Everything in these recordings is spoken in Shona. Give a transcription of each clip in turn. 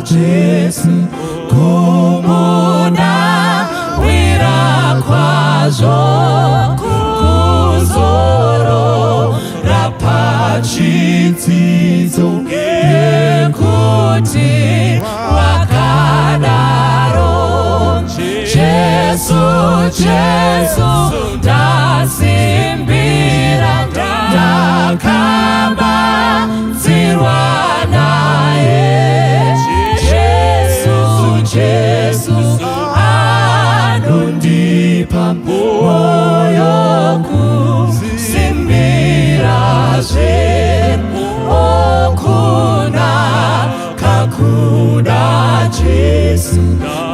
Jesu, kumuda wira kwazvo, kuzorora pachitsidzo, nekuti wakadaro. Jesu, Jesu, ndasimbira, ndakabatsirwa naye. Jesu, Jesu, anondipa mwoyo kusimbirazve. Okunaka kuda Jesu,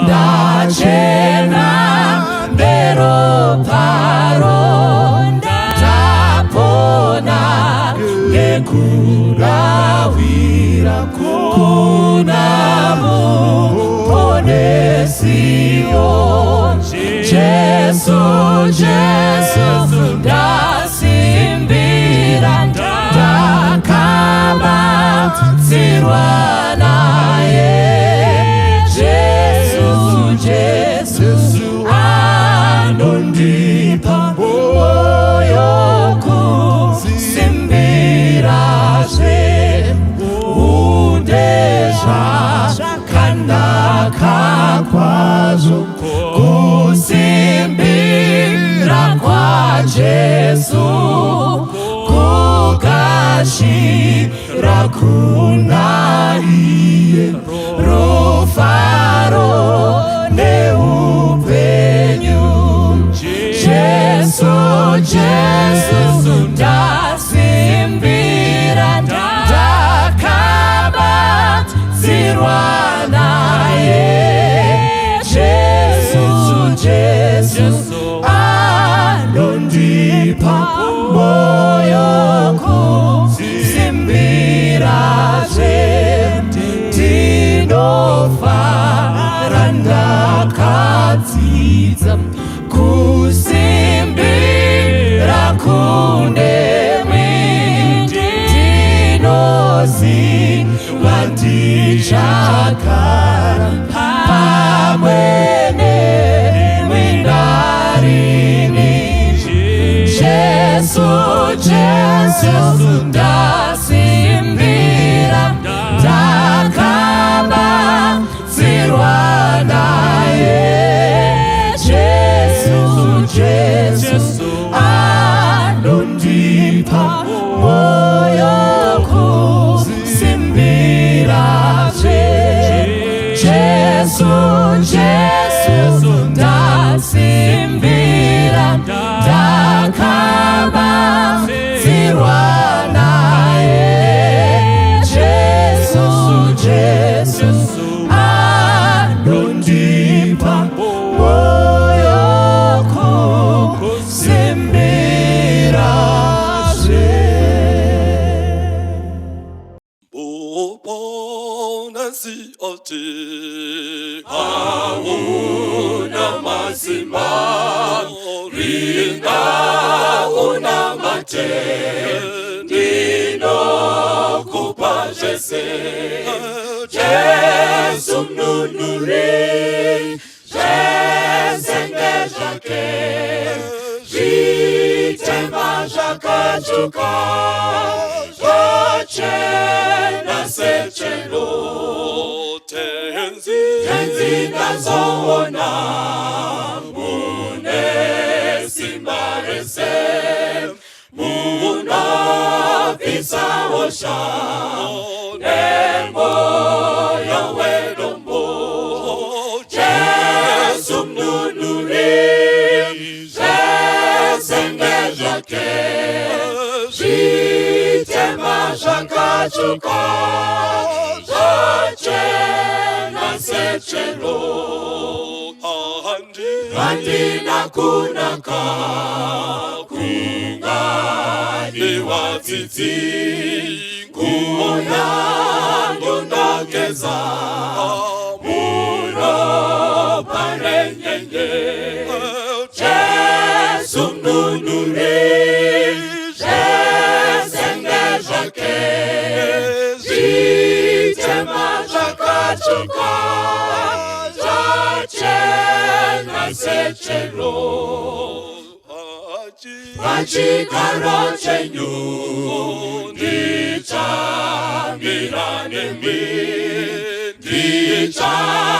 ndachena neroparo, ndapona nekurawira kuna Muponesiyo. Jesu, Jesu, ndasimbira, ndakabatsirwa naye. Jesu, Jesu, anondipa mwoyo kusimbirazve. Unde zvakanaka kwazvo kusimbira kwaJesu, kugashira kuna iye rufaro neupenyu. Jesu, Jesu, ndasimbira, ndakabatsirwa naye. Jesu, Jesu, anondipa mwoyo kusimbirazve. Ndinofara ndakadzidza kusimbira kunemwi, ndinoziva ndichagara pamwe nemwi narini. Jesu, Jesu, ndasimbira, ndakabatsirwa naye. Jesu, Jesu, anondipa mwoyo kusimbirazve. Jesu, Jesu, ndasimbira, ndakabatsirwa naye. Jesu, Jesu, anondipa mwoyo kusimbirazve. Muponesi ati hauna masimba, ringa unamate, ndinokupa zvese. Jesu mununuri, zvese ndezvake, zvitema zvakatsvuka zvachena sechero. Tenzi, Tenzi, ndazoona mune simba rese, munobvisa hosha nemoyo wedombo. Jesu mununuri, zvese ndezvake, zvitema zvakatsvuka zvachena sechero. Handina kunaka kungadiwa tsitsi, nguo yangu ndageza muropa renyenye. Jesu mununuri, zvese ndezvake, zvitema zvakatsvuka. zvakatsvuka, zvachena sechero. Pachigaro chenyu ndichamira nemi, ndichaisa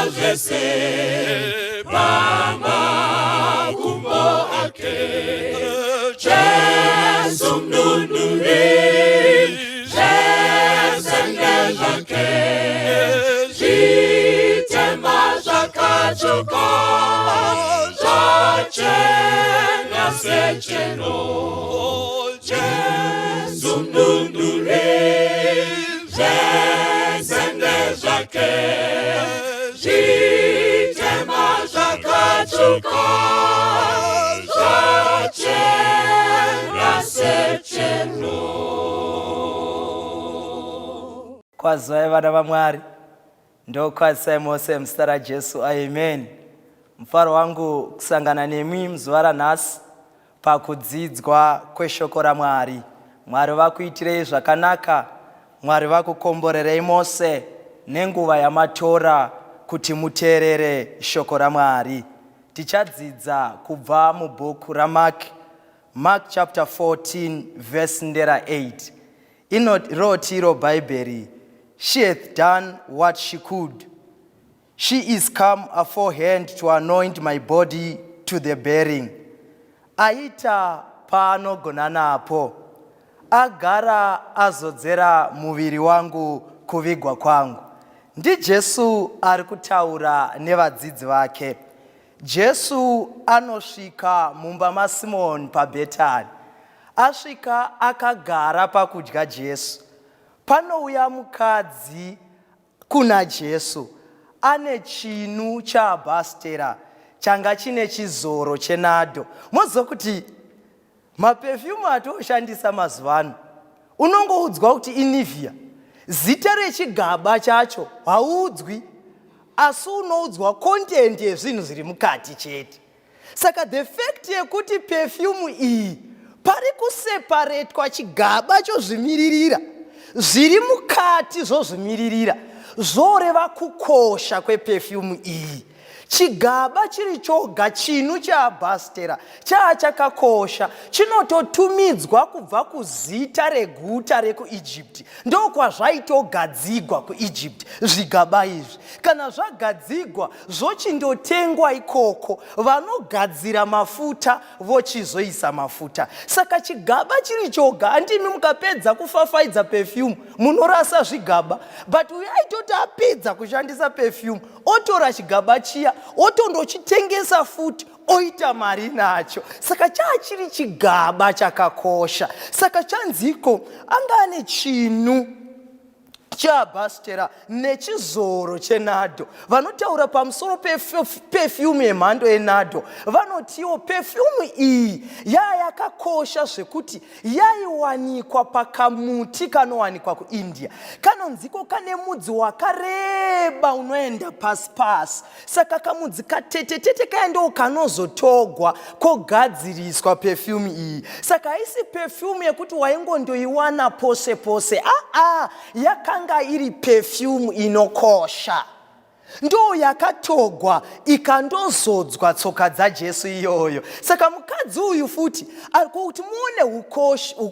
zvese pamakumbo ake. Jesu mununuri, zvese ndezvake, zvitema zvakatsvuka, zvachena sechero. Jesu mununuri, zvese ndezvake, zvitema zvakatsvuka, zvachena sechero. Kwazivai vana vaMwari, ndokwazisai mose muzita raJesu, amen. Mufaro wangu kusangana nemi muzuva ranhasi pakudzidzwa kweshoko raMwari. Mwari vakuitirei zvakanaka, Mwari vakukomborerei mose nenguva yamatora kuti muteerere shoko raMwari. Tichadzidza kubva mubhuku raMark, Mark chapter 14 verse ndera 8. Inoti iro Bhaibheri, She hath done what she could. She is come aforehand to anoint my body to the burying. Aita paanogona napo. Agara azodzera muviri wangu kuvigwa kwangu. NdiJesu ari kutaura nevadzidzi vake. Jesu anosvika mumba maSimoni paBhetani. Asvika akagara pakudya Jesu. Panouya mukadzi kuna Jesu ane chinu chaabhastera changa chine chizoro chenadho. Moziva kuti mapefyumu atioshandisa mazuva ano unongoudzwa kuti inivia, zita rechigaba chacho hauudzwi, asi unoudzwa content yezvinhu zviri mukati chete. Saka the fact yekuti perfume iyi pari kuseparetwa chigaba chozvimiririra, zviri mukati zvozvimiririra, zvoreva kukosha kweperfume iyi. Chigaba chiri choga chinu chaabhastera chaa chakakosha, chinototumidzwa kubva kuzita reguta rekuEgypt. Ndokwazvaitogadzigwa kuEgypt zvigaba izvi. Kana zvagadzigwa zvochindotengwa ikoko, vanogadzira mafuta vochizoisa mafuta. Saka chigaba chiri choga, handimi mukapedza kufafaidza perfume munorasa zvigaba, but uyo aitoti apedza kushandisa perfume otora chigaba chiya otondochitengesa futi oita mari nacho. Saka chaa chiri chigaba chakakosha. Saka chanziko anga ane chinu chaabhastera nechizoro chenadho. Vanotaura pamusoro pefyumu yemhando yenadho vanotiwo pefyumu iyi yaa yakakosha zvekuti yaiwanikwa pakamuti kanowanikwa kuIndia kanonziko kane mudzi wakareba unoenda pasi pasi. Saka kamudzi katetetete kaya ndo kanozotogwa kogadziriswa pefyumu iyi. Saka haisi pefyumu yekuti waingondoiwana pose pose, aa, yakanga iri pefyumu inokosha, ndo yakatogwa ikandozodzwa tsoka dzaJesu iyoyo. Saka mukadzi uyu futi kuti muone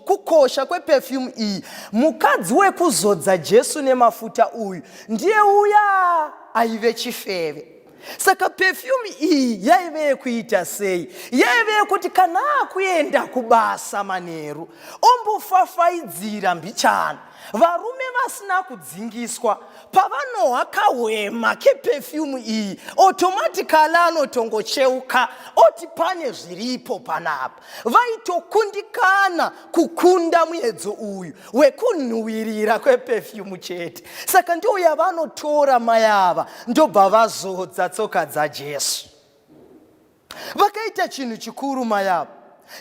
kukosha kwepefyumu iyi, mukadzi wekuzodza Jesu nemafuta uyu ndiye uya aive chifeve. Saka pefyumu iyi yaive yekuita sei? Yaive yekuti kana akuenda kubasa manheru ombofafaidzira mbichana, varume vasina kudzingiswa pavanohwa kahwema kepefyumu iyi automatically anotongocheuka oti pane zviripo panapa. Vaitokundikana kukunda muedzo uyu wekunhuwirira kwepefyumu chete. Saka ndiyo yavanotora mai ava ndobva vazodza tsoka dzaJesu. Vakaita chinhu chikuru mai ava.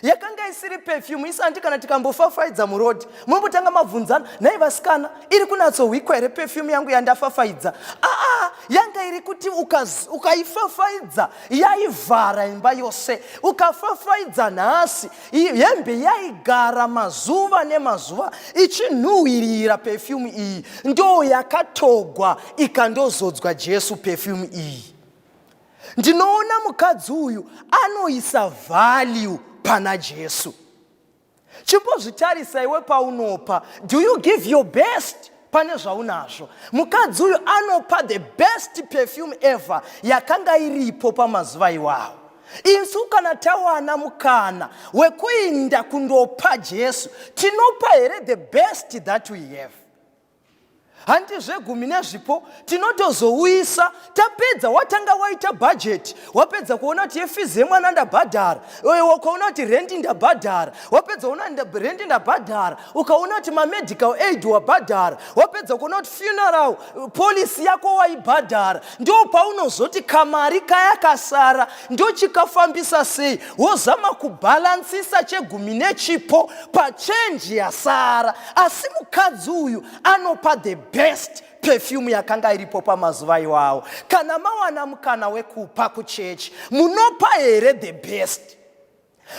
Yakanga isiri pefyumu isandi kana tikambofafaidza murodhi munombotanga mabvunzana, nhai vasikana, iri kunatsohwikwa here pefyumu yangu yandafafaidza? Aa, yanga iri kuti ukaifafaidza yaivhara imba yose. Ukafafaidza nhasi, hembe yaigara mazuva nemazuva ichinhuhwirira perfume iyi. Ndo yakatogwa ikandozodzwa Jesu perfume iyi. Ndinoona mukadzi uyu anoisa value pana Jesu. Chimbozvitarisa iwe paunopa. Do you give your best pane zvaunazvo? Mukadzi uyu anopa the best perfume ever yakanga iripo pamazuva iwawo. Isu kana tawana mukana wekuinda kundopa Jesu, tinopa here the best that we have? Handi zvegumi nezvipo tinotozouyisa tapedza. Watanga waita bhajeti, wapedza kuona kuti yefizi yemwana ndabhadhara, ukaona kuti rendi ndabhadhara, wapedza kuona rendi ndabhadhara, ukaona kuti mamedical aid wabhadhara, wapedza kuona kuti funeral policy yako waibhadhara, ndo paunozoti kamari kaya kasara ndochikafambisa sei. Wozama kubhalansisa chegumi nechipo pachenji yasara. Asi mukadzi uyu anopa the best perfume yakanga iripo pamazuva iwawo. Kana mawana mukana wekupa kuchechi, munopa here the best?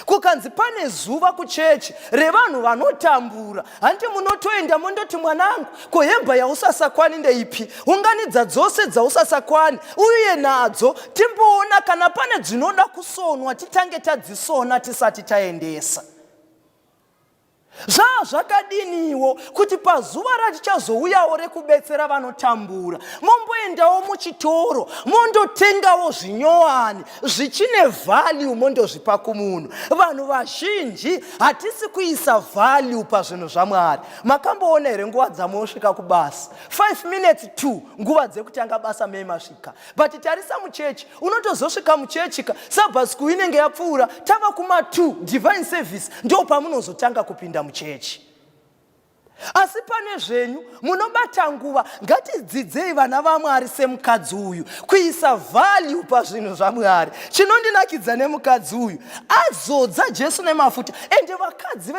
Kukanzi pane zuva kuchechi revanhu vanotambura, handi munotoenda mondoti, "Mwanangu, ko hembe yausasakwani ndeipi? Unganidza dzose dzausasakwani, uye nadzo timboona kana pane dzinoda kusonwa, titange tadzisona tisati taendesa." Zvaa zvakadiniwo kuti pazuva ratichazouyawo rekubetsera vanotambura, momboendawo muchitoro, mondotengawo zvinyowani zvichine value, mondozvipa kumunhu? Vanhu vazhinji hatisi kuisa value pazvinhu zvaMwari. Makamboona here nguva dzamunosvika kubasa, 5 minutes to nguva dzekutanga basa mei masvika? But tarisa muchechi, unotozosvika muchechi ka Sabbath school inenge yapfuura, tava kuma2, divine service, ndo pamunozotanga kupinda muchechi. Asi pane zvenyu munobata nguva. Ngatidzidzei, vana vaMwari, semukadzi uyu, kuisa value pazvinhu zvaMwari. Chinondinakidza nemukadzi uyu, azodza Jesu nemafuta. Ende vakadzi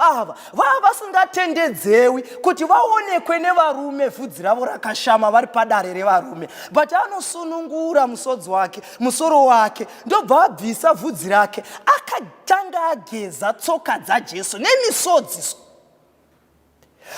ava vava vasingatendedzewi kuti vaonekwe nevarume vhudzi ravo rakashama vari padare revarume, but anosunungura musodzi wake, musoro wake, ndobva abvisa vhudzi rake, akatanga ageza tsoka dzaJesu nemisodzi.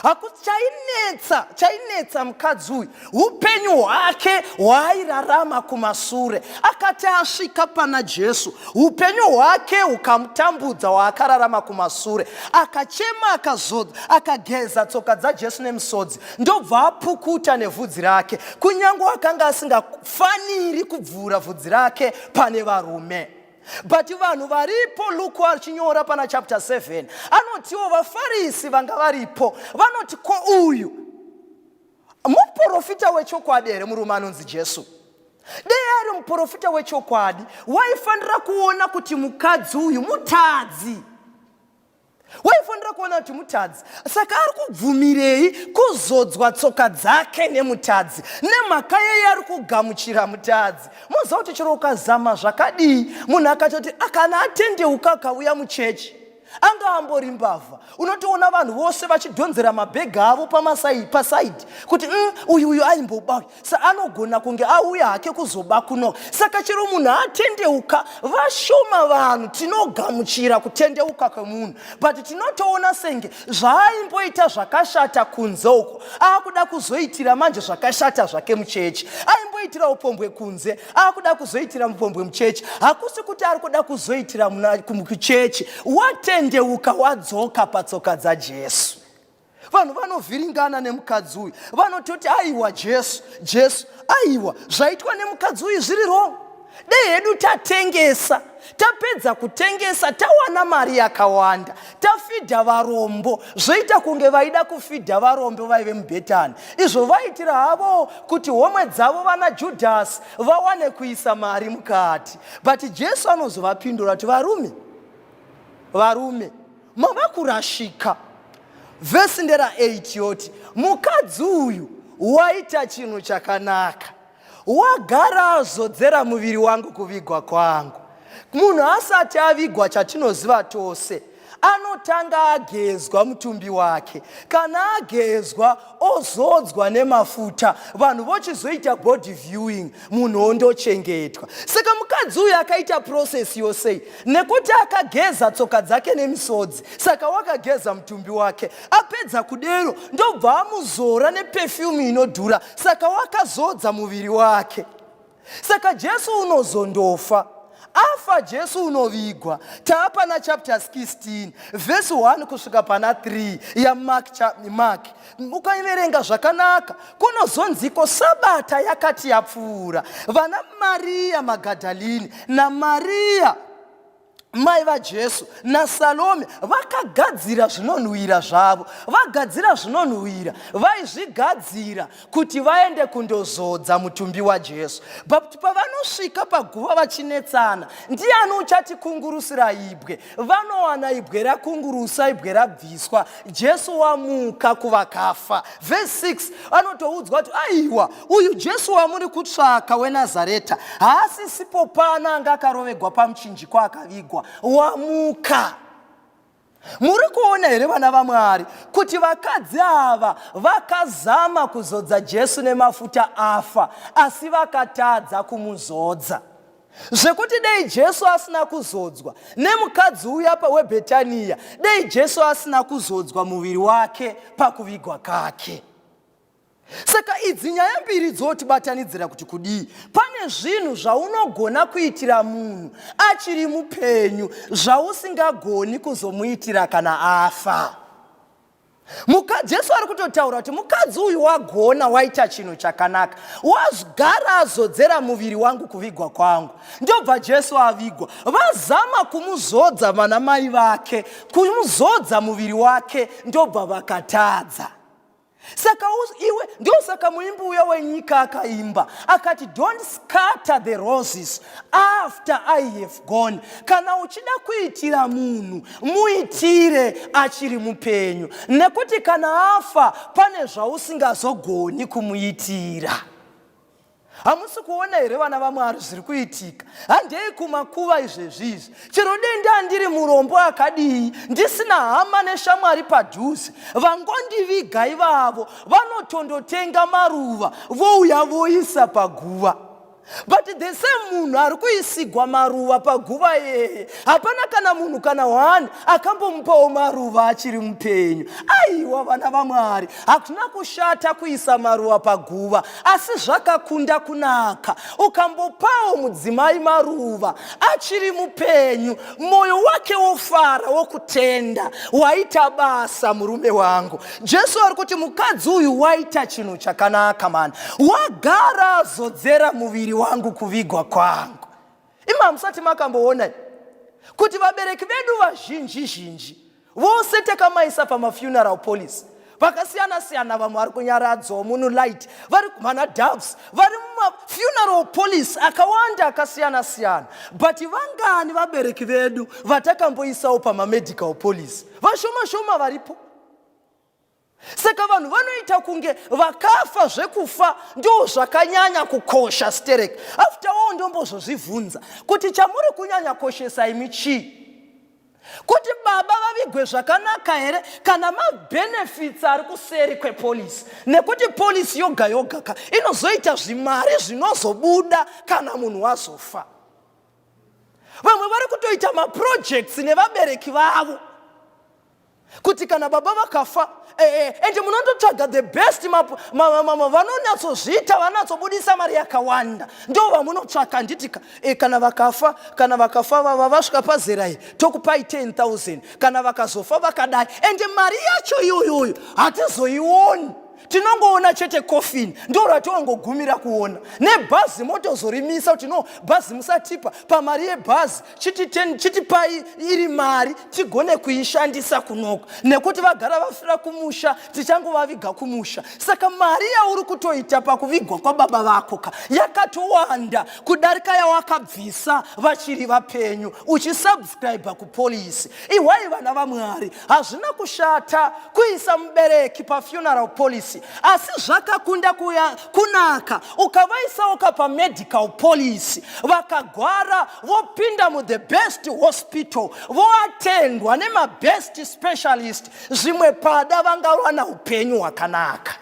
Hakuti chainetsa, chainetsa mukadzi uyu upenyu hwake hwaairarama kumasure. Akati asvika pana Jesu, upenyu hwake hukamutambudza hwaakararama kumasure. Akachema, akazodza, akageza tsoka dzaJesu nemisodzi, ndobva apukuta nevhudzi rake, kunyange akanga asingafaniri kubvura vhudzi rake pane varume. But vanhu varipo, Luke achinyora pana chapter 7 anotiwo vaFarisi vanga varipo vanoti, "Ko uyu muprofita wechokwadi here, murume anonzi Jesu? Dei ari muprofita wechokwadi, waifanira kuona kuti mukadzi uyu mutadzi, waifanira kuona kuti mutadzi. Saka ari kubvumirei kuzodzwa tsoka dzake nemutadzi? Nemhaka yei ari kugamuchira mutadzi?" Moziva kuti chero ukazama zvakadii, munhu akatoti kana atendeuka akauya muchechi, anga ambori mbavha, unotoona vanhu vose vachidhonzera mabhegi avo pasaidi kuti, Uyu aimboba, sa anogona kunge auya hake kuzoba kuno." Saka chero munhu atendeuka, vashoma vanhu tinogamuchira kutendeuka kwemunhu, but tinotoona senge zvaaimboita zvakashata kunze uko aakuda kuzoitira manje zvakashata zvake muchechi. Aimboitira upombwe kunze, aakuda kuzoitira mupombwe muchechi. Hakusi kuti ari kuda kuzoitira kuchechi. Watendeuka, wadzoka patsoka dzaJesu. Vanhu vanovhiringana nemukadzi uyu, vanototi, "Aiwa, Jesu, Jesu, aiwa, zvaitwa nemukadzi uyu zviri wrong. Dei hedu tatengesa, tapedza kutengesa tawana mari yakawanda, tafidha varombo." Zvoita kunge vaida kufidha varombo vaive muBhetani. Izvo vaitira havo kuti homwe dzavo vana Judhasi vawane kuisa mari mukati. But Jesu anozovapindura kuti, "Varume, varume, mava kurashika." Vhesi ndera 8 yoti, "Mukadzi uyu waita chinhu chakanaka. Wagara azodzera muviri wangu kuvigwa kwangu." Munhu asati avigwa, chatinoziva tose, Anotanga agezwa mutumbi wake. Kana agezwa ozodzwa nemafuta, vanhu vochizoita body viewing, munhu ondochengetwa. Saka mukadzi uyu akaita process yosei? Nekuti akageza tsoka dzake nemisodzi, saka wakageza mutumbi wake. Apedza kudero ndobva amuzora neperfume inodhura, saka wakazodza muviri wake. Saka Jesu unozondofa. Afa Jesu unovigwa. Taapana chapter 16 verse 1 kusvika pana 3 yaMark. Mark ukaiverenga zvakanaka, kunozonziko Sabata yakati yapfuura, vana Mariya Magadhalini naMariya mai vaJesu naSalome vakagadzira zvinonhuhwira zvavo. Vagadzira zvinonhuhwira, vaizvigadzira kuti vaende kundozodza mutumbi waJesu. But pavanosvika paguva vachinetsana, ndiani uchatikungurusira ibwe? Vanowana ibwe rakungurusa, ibwe rabviswa, Jesu wamuka kuvakafa. Verse 6 anotoudzwa kuti aiwa, uyu Jesu wamuri kutsvaka weNazareta haasisipo pano, anga akarovegwa pamuchinjikwa akavigwa, wamuka. Muri kuona here vana vaMwari kuti vakadzi ava vakazama kuzodza Jesu nemafuta afa, asi vakatadza kumuzodza? Zvekuti dei Jesu asina kuzodzwa nemukadzi uya weBhetaniya, dei Jesu asina kuzodzwa muviri wake pakuvigwa kake. Saka idzi nyaya mbiri dzotibatanidzira kuti kudii? Pane zvinhu zvaunogona kuitira munhu achiri mupenyu zvausingagoni kuzomuitira kana afa. Jesu ari kutotaura kuti mukadzi uyu wagona, waita chinhu chakanaka, wagara azodzera muviri wangu kuvigwa kwangu. Ndobva Jesu avigwa. Vazama kumuzodza vana mai vake, kumuzodza muviri wake, ndobva vakatadza. Saka iwe, ndosaka muimbi uya wenyika akaimba akati, "Don't scatter the roses after I have gone." Kana uchida kuitira munhu, muitire achiri mupenyu, nekuti kana afa pane zvausingazogoni kumuitira. Hamusi kuona here vana vaMwari zviri kuitika? Handei kumakuva izvezvi izvi. Chero denda ndiri murombo akadii, ndisina hama neshamwari padhuze, vangondiviga ivavo vanotondotenga maruva, vouya voisa paguva. But the same munhu ari kuisigwa maruva paguva yeye, hapana kana munhu kana one akambomupawo maruva achiri mupenyu. Aiwa vana vaMwari, hakuna kushata kuisa maruva paguva, asi zvakakunda kunaka ukambopawo mudzimai maruva achiri mupenyu, mwoyo wake wofara, wokutenda, waita basa murume wangu. Jesu ari kuti mukadzi uyu waita chinhu chakanaka mani, wagara azodzera muviri wangu kuvigwa kwangu. Imi hamusati makamboona kuti vabereki vedu vazhinji zhinji vose takamaisa pamafuneral policy vakasiyana-siyana? Vamwe vari kuNyaradzo, Moonlight, vari vana Doves, vari mumafuneral policy akawanda akasiyana-siyana. But vangani vabereki vedu vatakamboisawo pamamedical policy? Vashoma shoma varipo. Saka vanhu vanoita kunge vakafa zvekufa ndo zvakanyanya kukosha sterek. After all, ndombozozvibvunza kuti chamuri kunyanya koshesa imi chii? Kuti baba vavigwe zvakanaka here, kana mabenefits ari kuseri kwepolicy? Nekuti policy yoga yoga ka inozoita zvimari zvinozobuda kana munhu wazofa. Vamwe vari kutoita maprojects nevabereki vavo kuti kana baba vakafa, ende munondotsvaga the best vanonyatsozviita, vanatsobudisa mari yakawanda, ndo vamunotsvaka. Nditika kana vakafa vava vasvika pazera iyi, tokupai 10,000. Kana vakazofa vakadai, ende mari yacho iyoyoyo hatizoioni, tinongoona chete coffin, ndo ratinongogumira kuona, nebhazi motozorimisa kuti no, bhazi musatipa pamari yebhazi, chitipai iri mari tigone kuishandisa kunoko, nekuti vagara vafira kumusha, tichangovaviga kumusha. Saka mari yauri kutoita pakuvigwa kwababa vako ka yakatowanda kudarika yawakabvisa vachiri vapenyu uchisubscribe kupolicy. Ihwai vana vaMwari, hazvina kushata kuisa mubereki pafuneral policy. policy, asi zvakakunda kuya kunaka ukavaisawo ka pamedical policy. Vakagwara vopinda muthe best hospital, voatendwa nemabest specialist, zvimwe pada vangawana upenyu hwakanaka.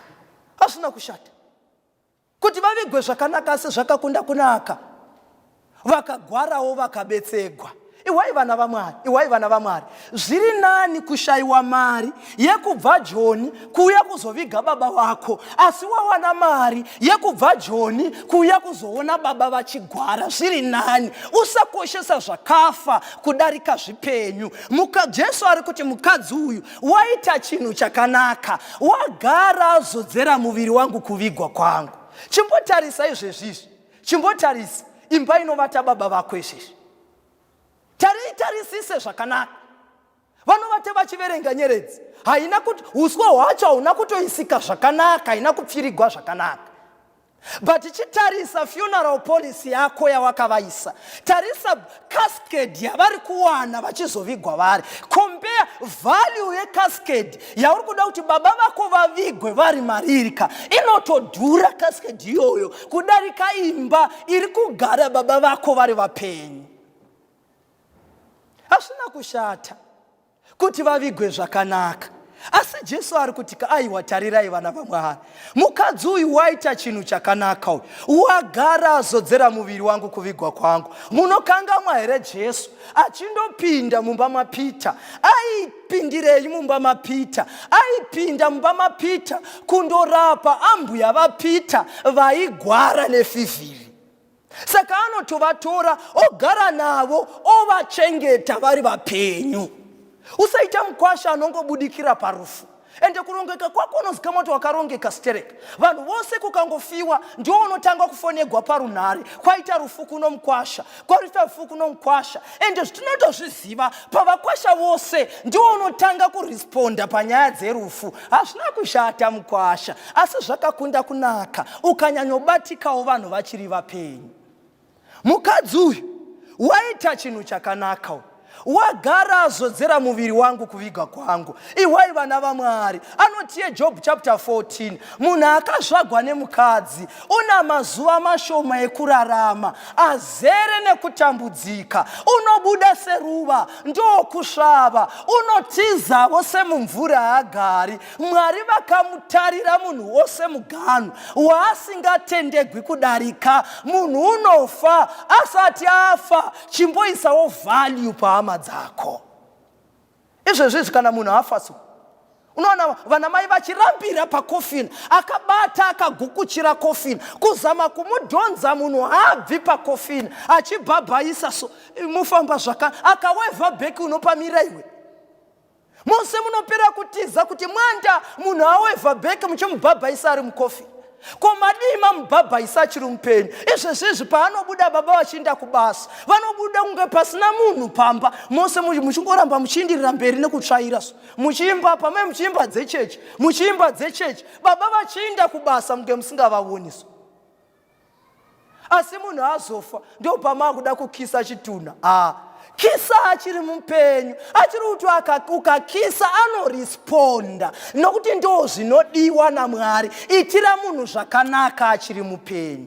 Hazvina kushata kuti vavigwe zvakanaka, asi zvakakunda kunaka vakagwarawo vakabetsegwa. Ihwai vana vaMwari, ihwai vana vaMwari, zviri nani kushayiwa mari yekubva Joni kuuya kuzoviga baba vako, asi wawana mari yekubva Joni kuuya kuzoona baba vachigwara. Zviri nani. Usakoshesa zvakafa kudarika zvipenyu. Muka, Jesu ari kuti mukadzi uyu waita chinhu chakanaka, wagara azodzera muviri wangu kuvigwa kwangu. Chimbotarisa izvezvizvi, chimbotarisa imba inovata baba vako izvezvi. Tarisise zvakanaka. Vanovata vachiverenga nyeredzi. Haina kuti uswa hwacho hauna kutoisika zvakanaka, haina kupfirigwa zvakanaka. But chitarisa funeral policy yako yawakavaisa, tarisa casket yavari kuwana vachizovigwa vari. Compare value yecasket yauri kuda kuti baba vako vavigwe vari maririka. Inotodhura casket iyoyo kudarika imba iri kugara baba vako vari vapenyu. Hazvina kushata kuti vavigwe zvakanaka, asi Jesu ari kuti, aiwa, tarirai vana vaMwari, mukadzi uyu waita chinhu chakanaka uyu, wagara azodzera muviri wangu kuvigwa kwangu. Munokangamwa here Jesu achindopinda mumba maPita? Aipindirei mumba maPita? Aipinda mumba maPita kundorapa ambuya vaPita vaigwara nefivhiri. Saka anotovatora ogara navo, ovachengeta vari vapenyu. Usaita mukwasha anongobudikira parufu. Ende kurongeka kwako unozikamwa kuti wakarongeka stereka. Vanhu vose kukangofiwa ndiwo unotanga kufonegwa parunhare, kwaita rufu kuno mukwasha, kwaita rufu kuno mukwasha. Ende zvitinotozviziva, pavakwasha vose ndiwo unotanga kuresponda panyaya dzerufu. Hazvina kushata mukwasha, asi zvakakunda kunaka ukanyanyobatikawo vanhu vachiri vapenyu. Mukadzi uyu waita chinhu chakanaka uyu, wagara azodzera muviri wangu kuviga kwangu. Ihwai vana vaMwari, anotiye Job chapter 14, munhu akazvagwa nemukadzi una mazuva mashoma ekurarama, azere nekutambudzika. Unobuda seruva ndokusvava, unotizavo semumvuri haagari. Mwari vakamutarira munhu wose muganhu waasingatendegwi kudarika. Munhu unofa asati afa, chimboisawo value pahama dzako. Izvezvizvi kana munhu afa so, unoona vana mai vachirambira pacoffin, akabata akagukuchira coffin, kuzama kumudhonza. Munhu haabvi pacoffin, achibhabhaisa so, mufamba zvaka akawevha back, unopamira iwe. Mose munopera kutiza kuti mwanda, munhu awevha back, muchimubhabhaisa ari mucoffin. Ko madii mamubhabhaisa achiri mupenyu? Izvezvizvi paanobuda baba vachiinda kubasa, vanobuda kunge pasina munhu pamba. Mose muchingoramba muchiindirira mberi nekutsvaira so, muchiimba pamwe muchiimba dzechechi, muchiimba dzechechi, baba vachiinda kubasa munge musingavaoni so. Asi munhu azofa ndo pamaakuda kukisa chitunha. A kisa achiri mupenyu, achiri kuti ukakisa anoresponda, nokuti ndo zvinodiwa naMwari. Itira munhu zvakanaka achiri mupenyu.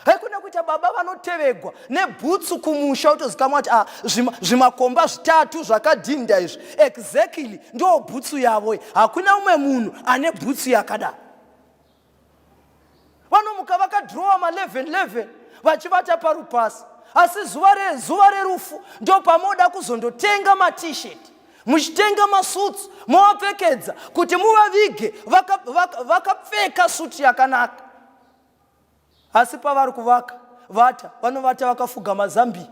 Haikuna kuita baba vanotevegwa nebhutsu kumusha, utozikamwa kuti ah, zvimakomba zvitatu zvakadhinda izvi exactly ndo bhutsu yavo. Hakuna umwe munhu ane bhutsu yakadaro. Vanomuka vakadhirowa ma11 11 vachivata parupasi, asi zuva rerufu ndo pamoda kuzondotenga maT-shirt, muchitenga masuits, movapfekedza kuti muvavige vakapfeka vaka suti yakanaka. Asi pavari kuvaka vata, vanovata vakafuga mazambi.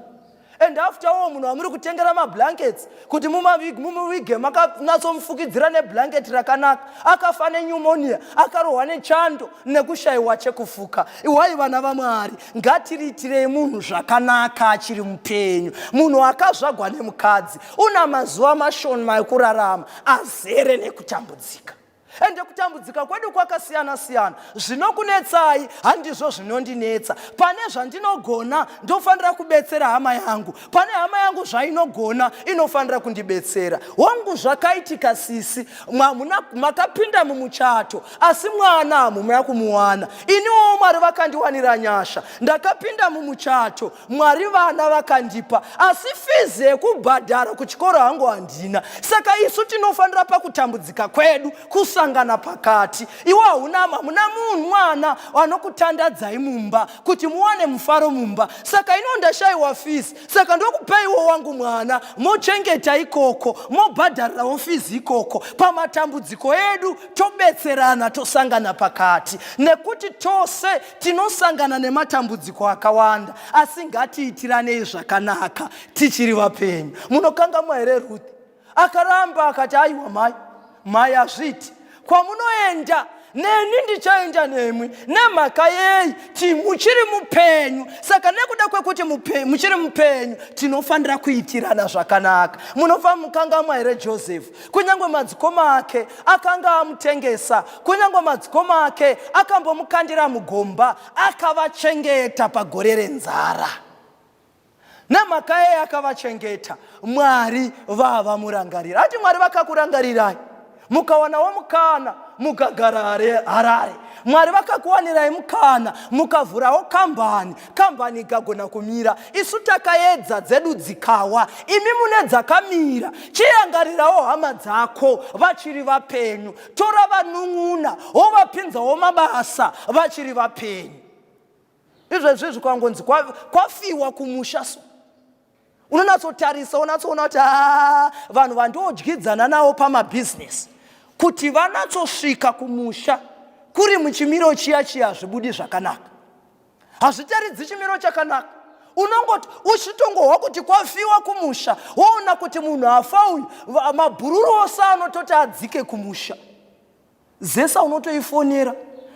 And after all, munhu wamuri kutengera mablankets kuti mumuvige makanatsomufukidzira neblanket rakanaka, akafa nepneumonia, akarohwa nechando nekushayiwa chekufuka. Iwai vana vaMwari, ngatiriitirei munhu zvakanaka achiri mupenyu. Munhu akazvagwa nemukadzi una mazuva mashoma ekurarama azere nekutambudzika. Ende kutambudzika kwedu kwakasiyana siyana. Zvinokunetsai handizvo zvinondinetsa. Pane zvandinogona ndofanira kubetsera hama yangu, pane hama yangu zvainogona inofanira kundibetsera. Hongu zvakaitika sisi, mwamuna makapinda mumuchato asi mwana hamuna kumuwana. Iniwo Mwari vakandiwanira nyasha, ndakapinda mumuchato Mwari vana vakandipa asi fizi yekubhadhara kuchikoro hangu handina. Saka isu tinofanira pakutambudzika kwedu kusangana pakati. Iwe hauna hamuna munhu mwana anokutandadzai mumba kuti muwane mufaro mumba. Saka ino ndashaiwa fizi, saka ndokupeiwo wangu mwana mochengeta ikoko mobhadharirawo fizi ikoko. Pamatambudziko edu tobetserana tosangana pakati nekuti tose Tinosangana nematambudziko akawanda, asi ngatiitiranei zvakanaka tichiri vapenyu. Munokangamwa here Ruth? Akaramba akati, aiwa mai, mai hazviiti. Kwamunoenda neni ndichaenda nemwi. Nemhaka yei? Ti muchiri mupenyu. Saka nekuda kwekuti muchiri mupenyu, tinofanira kuitirana zvakanaka. Munofamukangamwa here Joseph? Kunyange madzikoma ake akanga amutengesa, kunyange madzikoma ake akambomukandira mugomba, akavachengeta pagore renzara. Nemhaka yei akavachengeta? Mwari vavamurangarira. Ati Mwari vakakurangarirai mukawanawo mukana mukagara Harare. Mwari vakakuwanirai mukana mukavhurawo kambani, kambani ikagona kumira. Isu takaedza dzedu dzikawa, imi mune dzakamira. Chirangarirawo hama dzako vachiri vapenyu, tora vanun'una wovapinzawo mabasa vachiri vapenyu. Izvezvi izvi kwangonzi kwafiwa kumusha so unonatsotarisa unatsoona kuti haa vanhu vandodyidzana navo pamabhizinesi kuti vanatsosvika kumusha kuri muchimiro chiya chiya hazvibudi zvakanaka hazvitaridzi chimiro chakanaka unongoti uchitongohwa kuti kwafiwa kumusha woona kuti munhu afa uyu mabhururu ose anototi adzike kumusha Zesa unotoifonera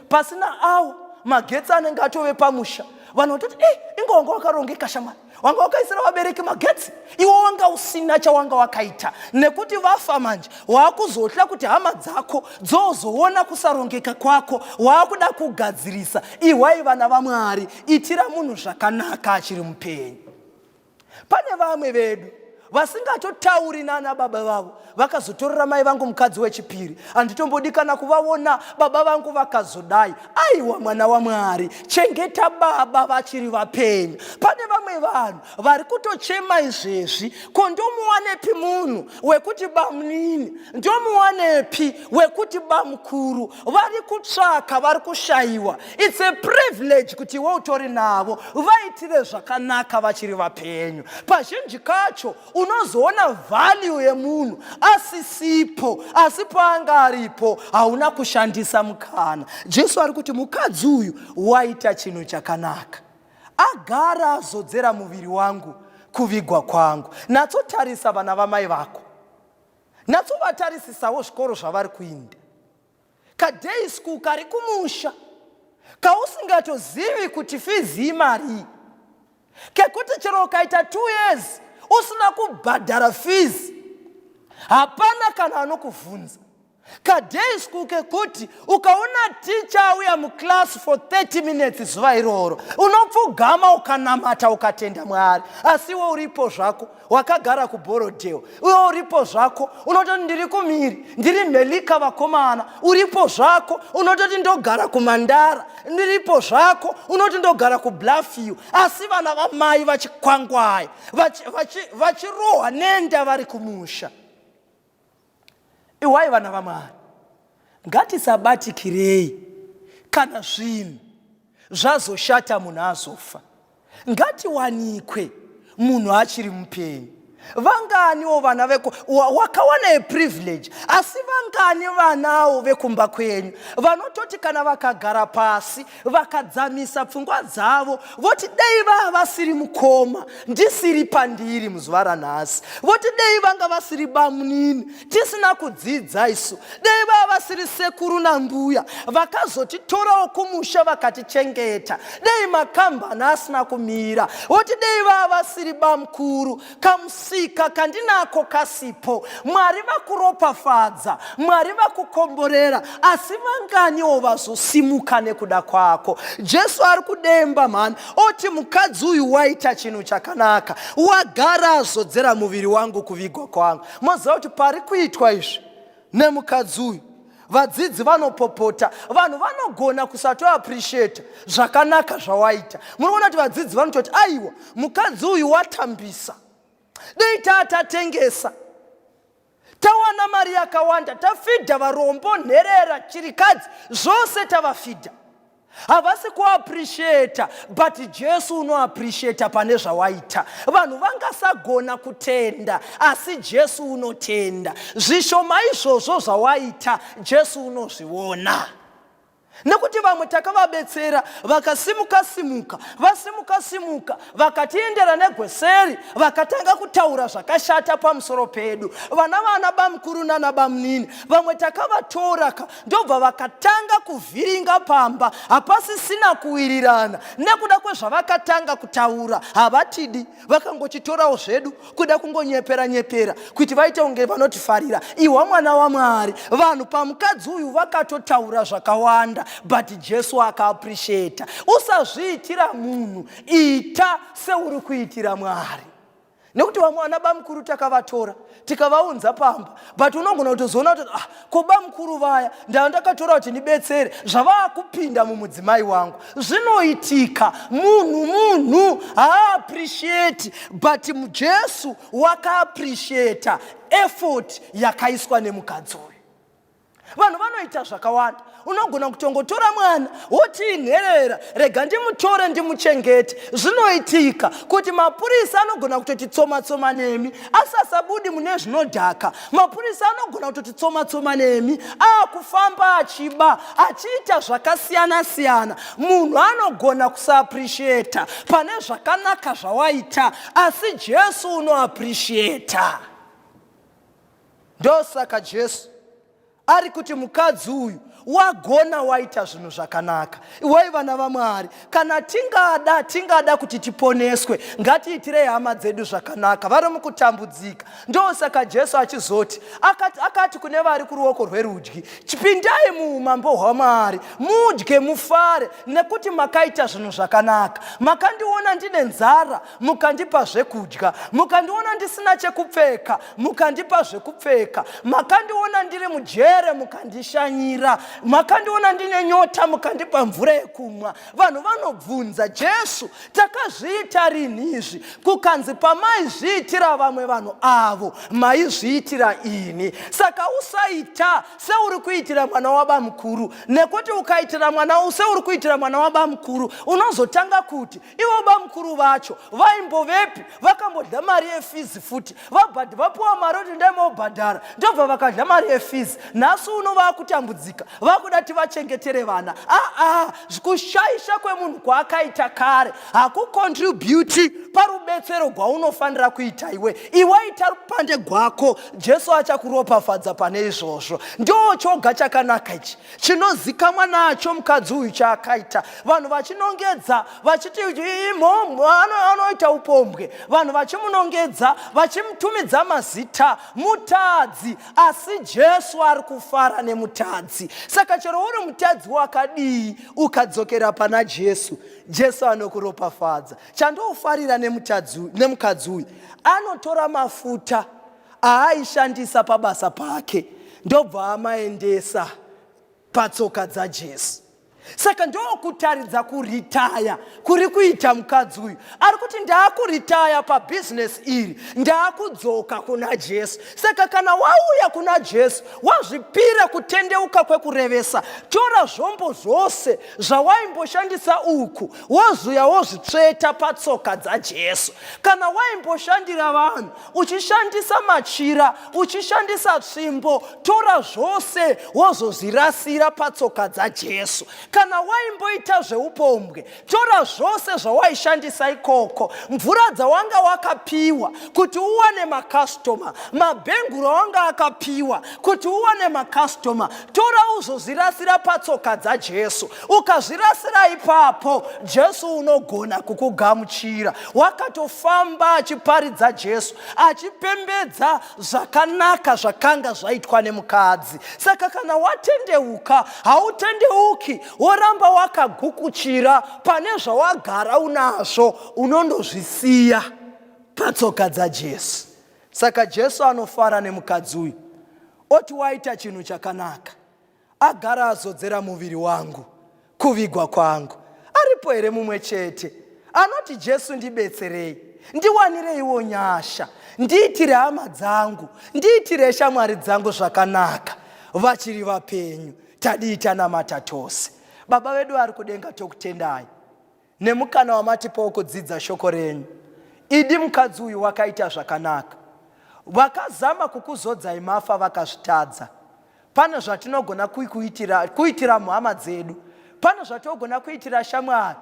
pasina awa magetsi anenge atove pamusha vanhu vatoti e eh, inga wanga wakarongeka shamwari wanga wakaisira vabereki magetsi iwe wanga usina chawanga wakaita nekuti vafa manje waakuzotya kuti hama dzako dzozoona kusarongeka kwako waakuda kugadzirisa ihwai vana vamwari itira munhu zvakanaka achiri mupenyu Pane vamwe vedu vasingatotauri nana baba vavo vakazotorera mai vangu mukadzi wechipiri handitombodi kana kuvaona baba vangu vakazodai aiwa mwana wamwari chengeta baba vachiri vapenyu pane vamwe vanhu vari kutochema izvezvi ko ndomuwanepi munhu wekuti bamunini ndomuwanepi wekuti bamukuru vari kutsvaka vari kushayiwa its a privilege kuti iwe utori navo vaitire zvakanaka vachiri vapenyu pazhinji kacho unozoona value yemunhu asisipo asi paanga aripo hauna kushandisa mukana jesu ari kuti mukadzi uyu waita chinhu chakanaka agara azodzera muviri wangu kuvigwa kwangu natsotarisa vana vamai vako Natsovatarisisawo zvikoro zvavari kuinda. Kaday school kari kumusha kausingatozivi kuti fizi imarii kekuti chero ukaita two years usina kubhadhara fizi hapana kana anokuvhunza kaday school kekuti ukaona ticha auya muclass for 30 minutes zuva iroro unopfugama ukanamata ukatenda mwari asi iwe uripo zvako wakagara kuborodale uye uripo zvako unototi ndiri kumhiri ndiri mhelika vakomana uripo zvako unototi ndogara kumandara ndiripo zvako unoti ndogara kublafiu asi vana vamai vachikwangwaya vachirohwa vachi, vachi nenda vari kumusha Ihwai vana vaMwari, ngatisabatikirei kana zvinhu zvazoshata munhu azofa. Ngatiwanikwe munhu achiri mupenyu. Vanganiwo vana veko wakawana a privilege, asi vangani vanawo vekumba kwenyu vanototi kana vakagara pasi vakadzamisa pfungwa dzavo voti dei vava vasiri mukoma ndisiri pandiri muzuva ranhasi voti dei vanga vasiri bamunini tisina kudzidza isu dei vava vasiri sekuru nambuya vakazotitorawo kumusha vakatichengeta dei makambani asina kumira voti dei vava vasiri bamukuru kamusi Kamusika kandinako kasipo. Mwari vakuropafadza, Mwari vakukomborera, asi vanganiwo vazosimuka nekuda kwako? Jesu ari kudemba mhani, oti mukadzi uyu waita chinhu chakanaka, wagara azodzera muviri wangu kuvigwa kwangu. Moziva kuti pari kuitwa izvi nemukadzi uyu vadzidzi vanopopota. Vanhu vanogona kusatoappreciata zvakanaka zvawaita. Munoona kuti vadzidzi vanototi aiwa, mukadzi uyu watambisa, dei tatatengesa tawana mari yakawanda, tafidha varombo, nherera, chirikadzi, zvose tavafidha. Havasi kuappreciata, but Jesu unoappreciata pane zvawaita. Vanhu vangasagona kutenda, asi Jesu unotenda. Zvishoma izvozvo zvawaita, Jesu unozviona. Nekuti vamwe takavabetsera vakasimuka simuka, vasimuka simuka vakatiendera negweseri, vakatanga kutaura zvakashata pamusoro pedu. Vana vana bamukuru nana bamunini, vamwe takavatora ka, ndobva vakatanga kuvhiringa pamba, hapasisina kuwirirana nekuda kwezvavakatanga kutaura. Havatidi, vakangochitorawo zvedu kuda kungonyepera nyepera kuti vaite kunge vanotifarira. Iwa mwana waMwari, vanhu pamukadzi uyu vakatotaura zvakawanda, but Jesu akaappreciata. Usazviitira munhu, ita seuri kuitira Mwari. Nekuti vamwe vana bamukuru takavatora tikavaunza pamba, but unogona kutozoona kuti ah, ko bamukuru vaya ndava ndakatora kuti ndibetsere, zvavakupinda mumudzimai wangu. Zvinoitika, munhu haaappreciate, but Jesu wakaappreciata effort yakaiswa nemukadzi uyu. Vanhu vanoita zvakawanda. Unogona kutongotora mwana woti inherera, rega ndimutore ndimuchengete. Zvinoitika kuti mapurisa anogona kutoti tsoma tsoma nemi asi asabudi mune zvinodhaka. Mapurisa anogona kutoti tsoma tsoma nemi akufamba achiba achiita zvakasiyana siyana. Munhu anogona kusaappreciata pane zvakanaka zvawaita, asi Jesu unoappreciata. Ndosaka Jesu ari kuti mukadzi uyu wagona, waita zvinhu zvakanaka. Iwai vana vaMwari, kana tingada kuti tiponeswe, ngatiitirei hama dzedu zvakanaka vari mukutambudzika. Ndosaka Jesu achizoti akati kune vari kuruoko rwerudyi, chipindai muumambo hwaMwari, mudye mufare, nekuti makaita zvinhu zvakanaka. Makandiona ndine nzara, mukandipa zvekudya. Mukandiona ndisina chekupfeka, mukandipa zvekupfeka. Makandiona ndiri mujere, mukandishanyira. Makandiona ndine nyota, mukandipa mvura yekumwa. Vanhu vanobvunza Jesu, takazviita rini izvi? Kukanzi pamaizviitira vamwe vanhu avo, maizviitira ini. Saka usaita seuri kuitira mwana wabamukuru, nekuti ukaitira mwana seuri kuitira mwana wabamukuru, unozotanga kuti ivo bamukuru vacho vaimbovepi, vakambodya mari yefizi futi, vapiwa mari kuti ndaimobhadhara, ndobva vakadya mari yefizi. Nhasi uno vakutambudzika, vakuda tivachengetere vana. Aa, kushaisha kwemunhu kwaakaita kare hakukontributi parubetsero gwaunofanira kuita iwe. Iwe ita rupande gwako, Jesu achakuropafadza pane izvozvo. Ndo choga chakanaka ichi chinozikamwa nacho mukadzi uyu chaakaita. Vanhu vachinongedza vachiti imhomho, anoita upombwe, vanhu vachimunongedza vachimutumidza mazita, mutadzi, asi Jesu ari kufara nemutadzi. Saka chero uri mutadzi wakadii, ukadzokera pana Jesu, Jesu anokuropafadza. Chandofarira nemukadzi uyu, anotora mafuta aaishandisa pabasa pake, ndobva amaendesa patsoka dzaJesu. Saka ndokutaridza kuritaya kuri kuita mukadzi uyu. Ari kuti ndaakuritaya pabhizinesi iri, ndaakudzoka kuna Jesu. Saka kana wauya kuna Jesu, wazvipira kutendeuka kwekurevesa, tora zvombo zvose zvawaimboshandisa uku, wozuya wozvitsveta patsoka dzaJesu. Kana waimboshandira vanhu uchishandisa machira, uchishandisa tsvimbo, tora zvose wozozvirasira patsoka dzaJesu. Kana waimboita zveupombwe, tora zvose zvawaishandisa ikoko, mvura dzawanga wakapiwa kuti uwane makastoma, mabhenguru awanga akapiwa kuti uwane makastoma, tora uzozvirasira patsoka dzaJesu. Ukazvirasira ipapo, Jesu unogona kukugamuchira. Wakatofamba achiparidza Jesu, achipembedza zvakanaka zvakanga zvaitwa nemukadzi. Saka kana watendeuka, hautendeuki woramba wakagukuchira pane zvawagara unazvo, unondozvisiya patsoka dzaJesu. Saka Jesu anofara nemukadzi uyu, oti waita chinhu chakanaka. Agara azodzera muviri wangu kuvigwa kwangu. Aripo here mumwe chete anoti Jesu ndibetserei, ndiwanireiwo nyasha, ndiitire hama dzangu, ndiitire shamwari dzangu zvakanaka vachiri vapenyu. Tadii tanamata tose. Baba vedu vari kudenga tokutendai nemukana wamatipa wokudzidza shoko renyu. Idi mukadzi uyu wakaita zvakanaka. Vakazama kukuzodzai mafa vakazvitadza. Pane zvatinogona kuitira, kuitira mhama dzedu, pane zvatinogona kuitira shamwari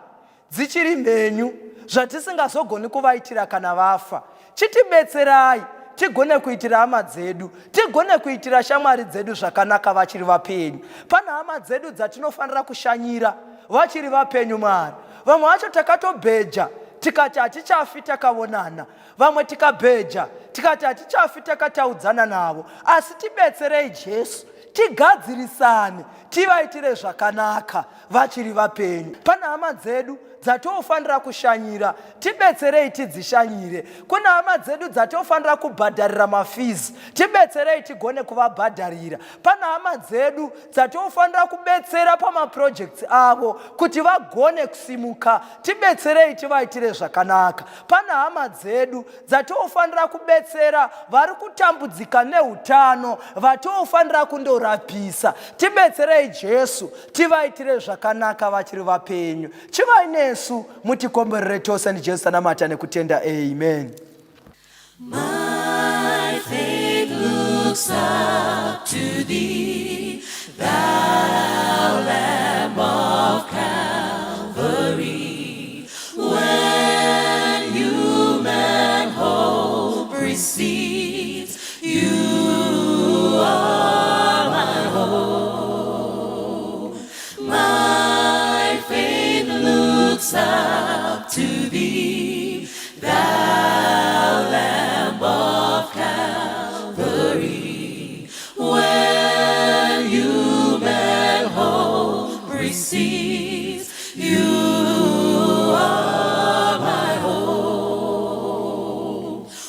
dzichiri mhenyu zvatisingazogoni kuvaitira kana vafa. Chitibetserai tigone kuitira hama dzedu, tigone kuitira shamwari dzedu zvakanaka vachiri vapenyu. Pane hama dzedu dzatinofanira kushanyira vachiri vapenyu, Mwari. Vamwe vacho takatobheja tikati hatichafi takavonana, vamwe tikabheja tikati hatichafi takataudzana navo, asi tibetserei Jesu, tigadzirisane, tivaitire zvakanaka vachiri vapenyu. Pane hama dzedu dzatofanira kushanyira, tibetserei tidzishanyire. Kune hama dzedu dzatofanira kubhadharira mafizi, tibetserei tigone kuvabhadharira. Pane hama dzedu dzatofanira kubetsera pamaprojects avo kuti vagone kusimuka, tibetserei tivaitire zvakanaka. Pane hama dzedu dzatofanira kubetsera vari kutambudzika neutano, vatofanira kundorapisa, tibetserei Jesu, tivaitire zvakanaka vachiri vapenyu. Chivai nesu mutikomborere tose ndiJesu tanamata nekutenda, amen. My faith looks up to thee, thou Lamb of Calvary. When human hope recedes, you are my hope. My faith looks up to thee, thou Lamb of Calvary. When human hope recedes, you are my hope.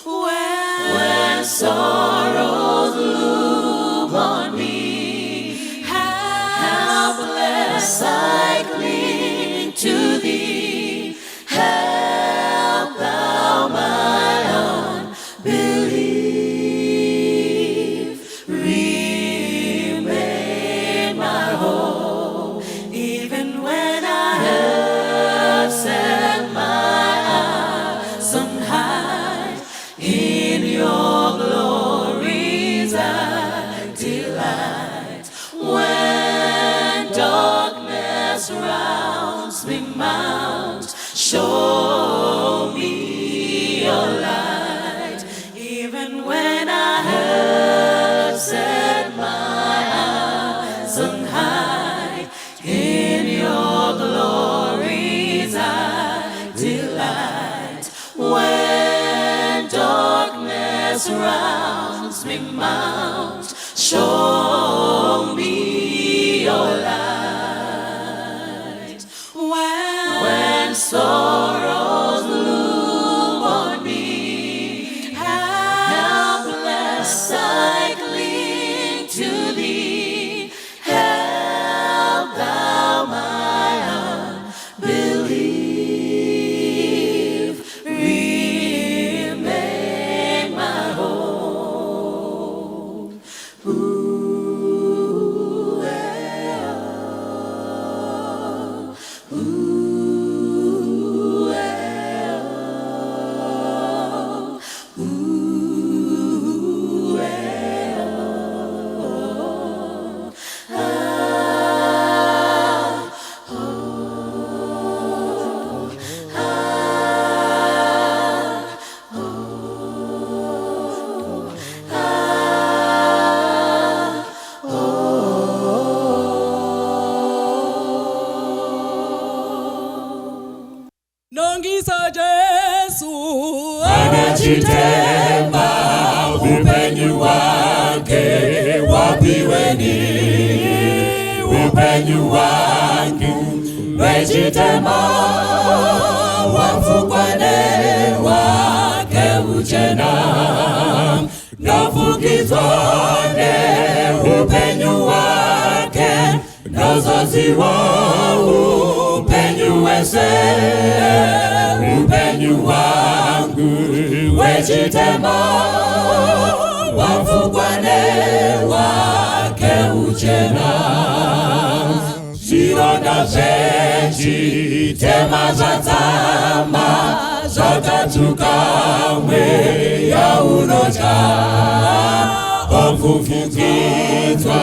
When sorrows loom on me, helpless I cling to thee. Help thou my unbelief. Remain my hope, even when I have set my eyes on high. In your glories I delight. When darkness rounds me mount, show me your light. Even when I have set my eyes on high, in your glories I delight. When darkness rounds me mount, show me your light. When sorrows loom on me, helpless I cling to thee. Help thou my unbelief. Remain my hope. Ooh. Wechitema upenyu hwake wapiweni, upenyu hwangu wechitema wafukwa newake uchena, ndofukidzwa neupenyu hwake, ndozoziwa upenyu wese, upenyu hwangu wechitema wafukwa newake uchena. Zvironda zvechitema zvadzama, zvakatsvuka, mweya unotya, ofufukidzwa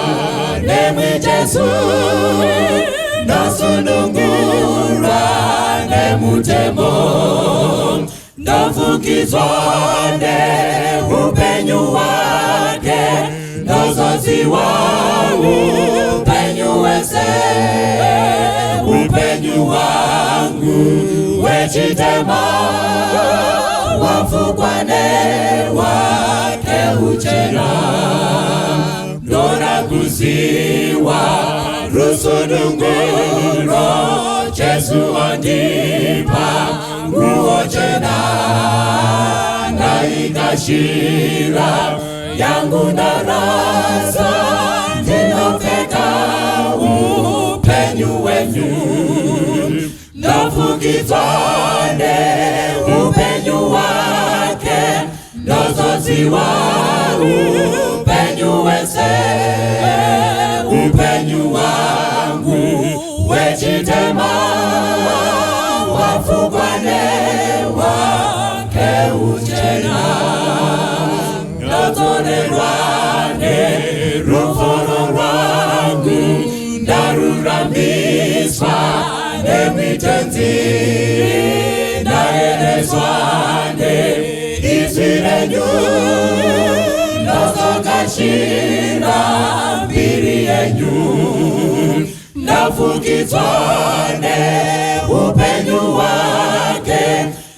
nemwi Jesu, ndasunungurwa nemutemo, ndafukidzwa neupenyu hwake, ndozoziwa upenyu wese, upenyu hwangu wechitema wafukwa newake uchena, ndoda kuziwa rusununguro, Jesu andipa nguo chena, ndaigashira, yangu ndarasa, ndinopfeka upenyu hwenyu, ndafukidzwa neupenyu hwake, ndozoziwa upenyu wese, upenyu hwangu wechitema wafukwa newake uchena, ndodzorerwa neruforo rwangu, ndaruramiswa nemitenzi, ndaereswa neizwi renyu, ndozogashira mbiri yenyu, ndafukidzwa neupenyu hwake,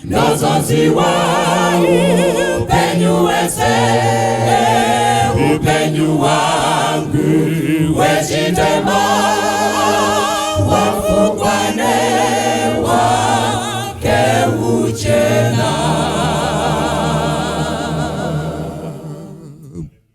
ndozoziwa upenyu wese, upenyu hwangu wechitema wafukwa newake uchena.